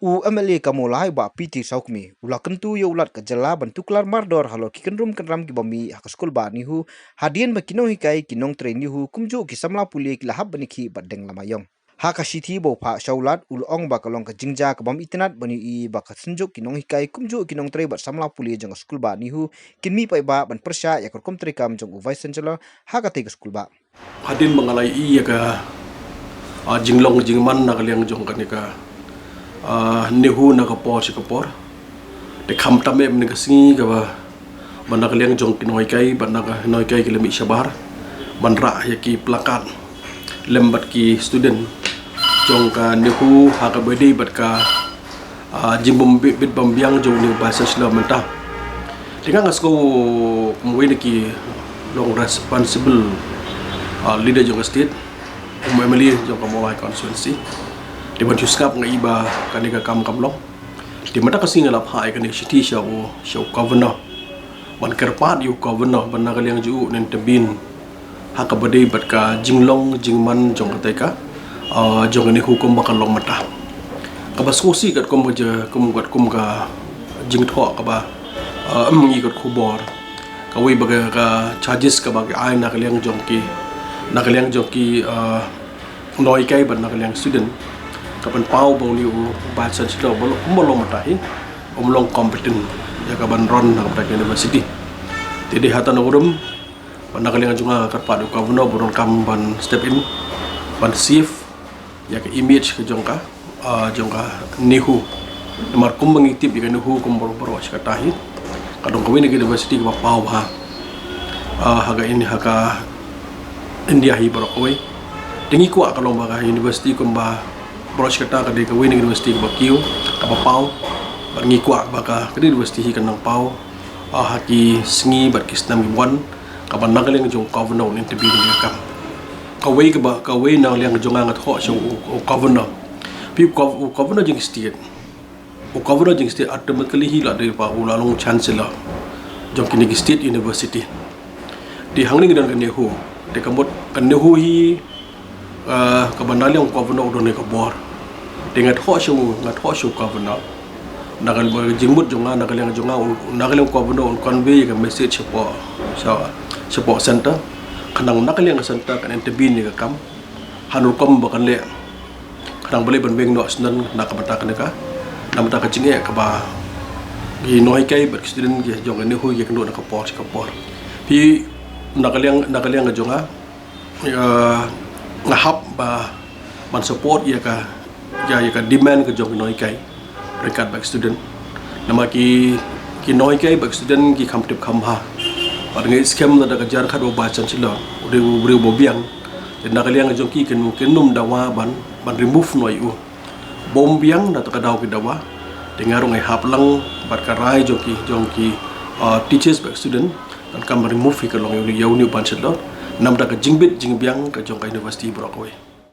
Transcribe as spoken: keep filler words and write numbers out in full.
U M L A ka Mawlai Bah P T Sawkmie u la kyntu ïa u Lat ka jylla ban tuklar mardor halor ki kynrum kynram kiba mih ha ka skulbah NEHU, hadien ba ki nonghikai, ki nongtrei NEHU kumjuh ki samla pule ki la hap ban ïakhih bad deng lama ïong. Ha ka shithi ba u phah sha u Lat, u la ong ba ka long ka jingjia ka bym itynnad ban ïohi ba ka synjuk ki nonghikai kumjuh ki nongtrei bad samla pule jong ka skulbah NEHU kin mih paidbah ban pyrshah ïa ka rukom treikam jong u Vice Chancellor ha katei ka skulbah. Hadien ba nga la ïohi ïa ka, ah, jinglong jingman na ka liang jong kane ka, ah, NEHU na ka por sha ka por. Te khamtam eh mynne ka sngi kaba, ba na ka liang jong ki nonghikai, ba na ka nonghikai ki la mih shabar ban rah ïa ki placard lem bad ki student jong ka NEHU ha kaba ïadei bad ka, ah, jingbym bit, bit bym biang jong une u Vice Chancellor mynta. Te nga nga sngew kum uwei na ki long responsible, ah, leader jong ka state, u M L A jong ka Mawlai constituency. Te ban shu sngap nga i ba kane ka kam kam long. Te mynta ka sngi nga la phah ïa kane ka shithi sha u, sha u governor ban kyrpad ïa u governor ban na ka liang jong u un intervene ha kaba ïadei bad ka jinglong jingman jong katei ka, ah, jong ka NEHU kumba ka long mynta. Kaba sngewsih katkum ka je, kum, katkum ka jingthoh kaba, ah, em ngi kat khubor. Kawei ba ka, ka charges kaba ki ai na ka liang jong ki, na ka liang jong ki, ah, nonghikai bad na ka liang student. Ka pynpaw ba une u Vice Chancellor ba long, ba long mynta hi, um long competent ïa ka ban run na ka university. Te dei hata na u rum, ba na ka liang jong nga nga kyrpad ïa u governor ba u donkam ban step in ban save ïa ka image ka jong ka, ah, jong ka NEHU. Namar kumba ngi tip ïa ka NEHU kum baroh baroh shi katta hi, ka dei kawei na ka university kaba paw bha, ah, ha ka Indi-, ha ka India hi baroh kawei. Te ngi kwah ka long ba ka university kumba baroh shi katta ka dei kawei na ka university kaba kiew, kaba paw. Bad ngi kwah ba ka, ka university hi kan nang paw, ah, ha ki sngi bad ki snem kiban wan, kaba na ka liang jong u governor un intervene ïa ka kam. Kawei kaba, kawei na ka liang jong nga nga thoh sha u, u governor. Phi u gov-, u governor jong state, u governor jong state automatically hi la dei ba u la long chancellor jong kine ki state university. Te hangne ngi don ka NEHU. Te ka mut ka NEHU hi, ah, kaba na liang u governor u don ïa ka bor. Te nga thoh sha u, nga thoh sha u governor. Na ka jingmut jong nga, na ka liang jong nga, u, na ka liang u governor un convey ïa ka message shapoh, sha, shapoh centre. Khnang na ka liang ka centre kan intervene ïa ka kam. Ha ka rukom ba kan leh. Khnang balei ban weng noh shuh na ka bynta kane ka, na ka bynta ka jingeh kaba ki nonghikai bad ki student ki jong ka NEHU ki kynduh na ka por sha ka por. Phi na ka liang, na ka liang ka jong nga, ah, nga hap ba ban support ïa ka, ïa, ïa ka demand ka jong ki nonghikai ryngkat bad ki student. Namar ki, ki nonghikai bad ki student ki kham tip kham bha. Bad nga ngeit skhem lada ka jar khatduh ba Vice Chancellor u dei u briew ba biang. Te na ka liang jong ki kin, kin ym dawa ban, ban remove noh ïa u. Bym biang da kata ka daw ki dawa. Te nga ruh nga hap lang bad ka rai jong ki, jong ki, ah, teachers bad student, ban kam remove ïa ka long ïa une, ïa une u Vice Chancellor. Na ka bynta ka jingbit jingbiang ka jong ka university baroh kawei.